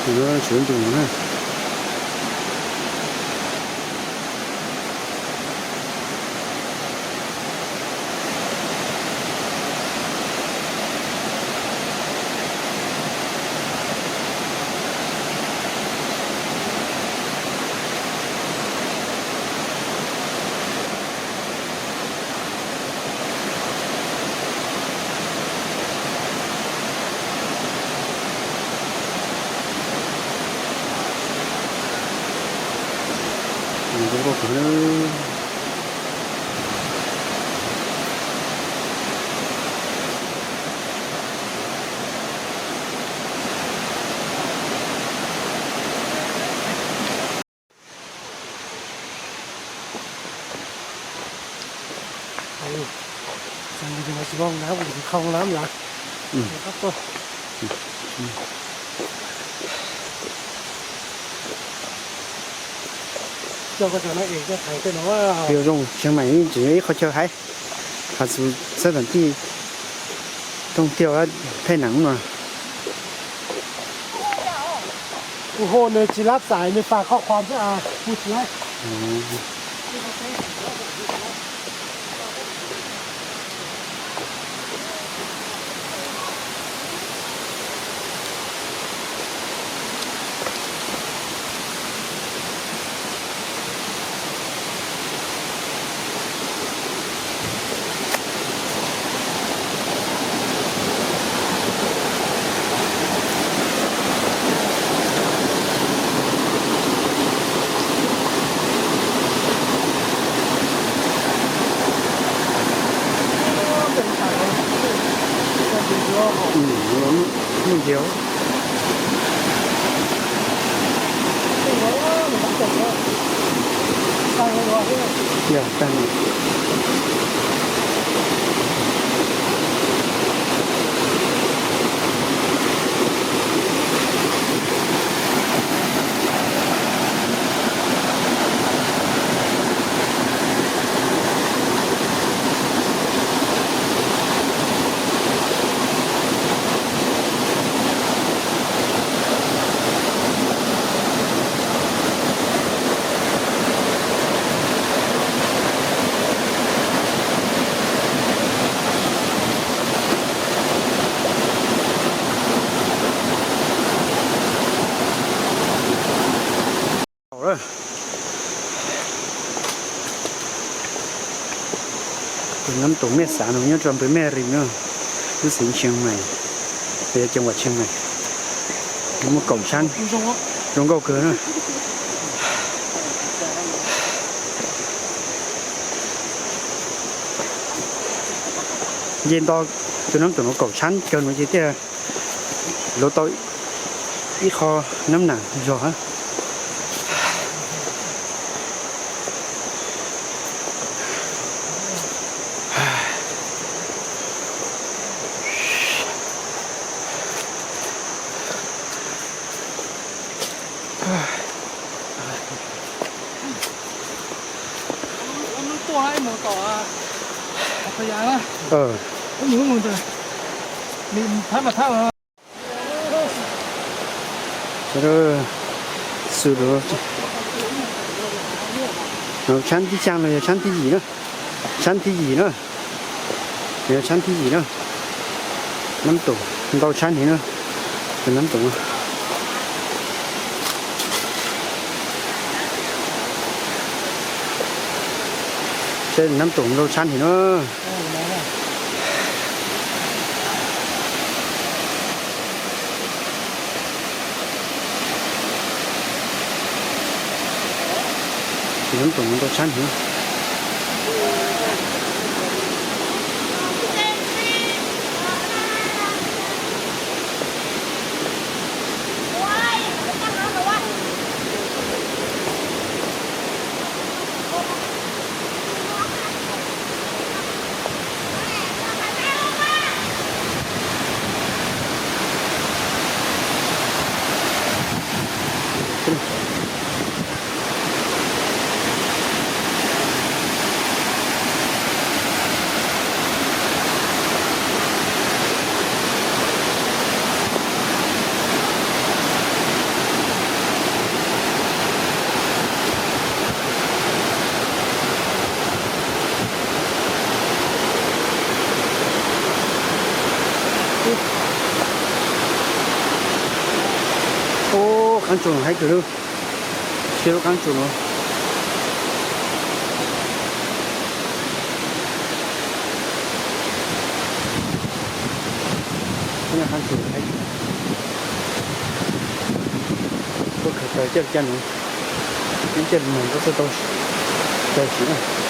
Tshuav ntu no na. Tsis muaj ngab, tsis khau ngab lawm. Coj koj cov no es coj thaiv tej no. Pem zoo Tsheej Maim tseem yog ib qho chaw hais, hais txog xab tam tij tooj tiaj thaij neem no. Kuv hu nws tsis lab xais, nws fais qhov qhuas xwb as, kuv tsis lab. Muaj ntses. Yog tag. Tus Nab Toom mej xav no nyob rau npawg Mej Ris no, lub xeev Tsheej Maim, yog ceeb vam Tsheej Maim. Muaj kaum tshab, zoo nkauj kawg na. Nce nto tus Nab Toom no kaum tshab kawg no ces thiaj luv tau ib qho nab nam zog. Xub no tshab thib xyaa los yog tshab thib yim na, tshab thib yim na, yog tshab thib yim na. Nab Toom ntau tshab heev na, tus Nab Toom. Saib Nab Toom ntau tshab heev na. Tus Nab Toom ntau tshab heev. Qaab tsuas haib kawg lub, siab lub qaab tsuas nuav. Qaab tsuas haib, puab khaws taws coj caag nuav, ib caag moog puab txhaj tau taws sim na.